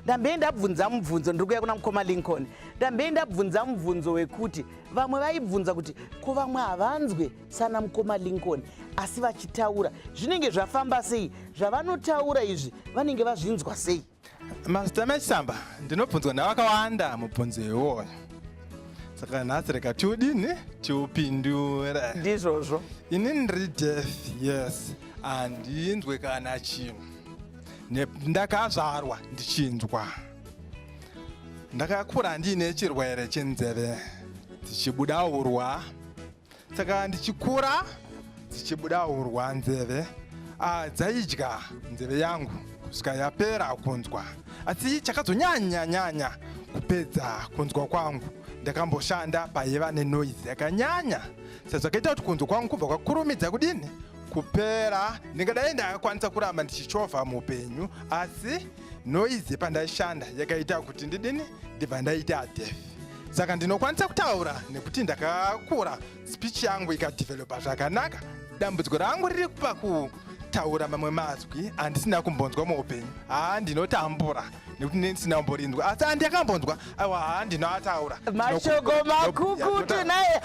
Ndambei ndabvunza mubvunzo, ndiri kuuya kuna mukoma Lincoln. Ndambei ndabvunza mubvunzo wekuti vamwe vaibvunza kuti ko vamwe havanzwe sana mukoma Lincoln asi vachitaura zvinenge zvafamba sei, zvavanotaura izvi vanenge vazvinzwa sei? Mazita Mechisamba, ndinobvunzwa navakawanda mubvunzo iwoyo, saka nhasi rega tiudini tiupindure. Ndizvozvo. Ini ndiri deaf, yes, handinzwe kana chinhu. Ndakazvarwa ndichinzwa, ndakakura ndiine chirwere chenzeve dzichibuda urwa, saka ndichikura dzichibuda urwa nzeve, dzaidya nzeve yangu kusvika yapera kunzwa. Asi chakazonyanya nyanya kupedza kunzwa kwangu, ndakamboshanda paiva nenoise yakanyanya, sezvakaita kuti kunzwa kwangu kubva kwakurumidza kudini kupera. Ndingadai ndakakwanisa kuramba ndichichovha muupenyu, asi noise pandaishanda yakaita kuti ndidini, ndibva ndaita deaf. Saka ndinokwanisa kutaura nekuti ndakakura speech yangu ikadevelopa zvakanaka. Dambudziko rangu riri pakutaura mamwe mazwi andisina kumbonzwa muupenyu. Haa, ndinotambura nekuti ndisina kumborinzwa, asi andakambonzwa, aiwa, haa, ndinoataura. Mashoko makukutu naye.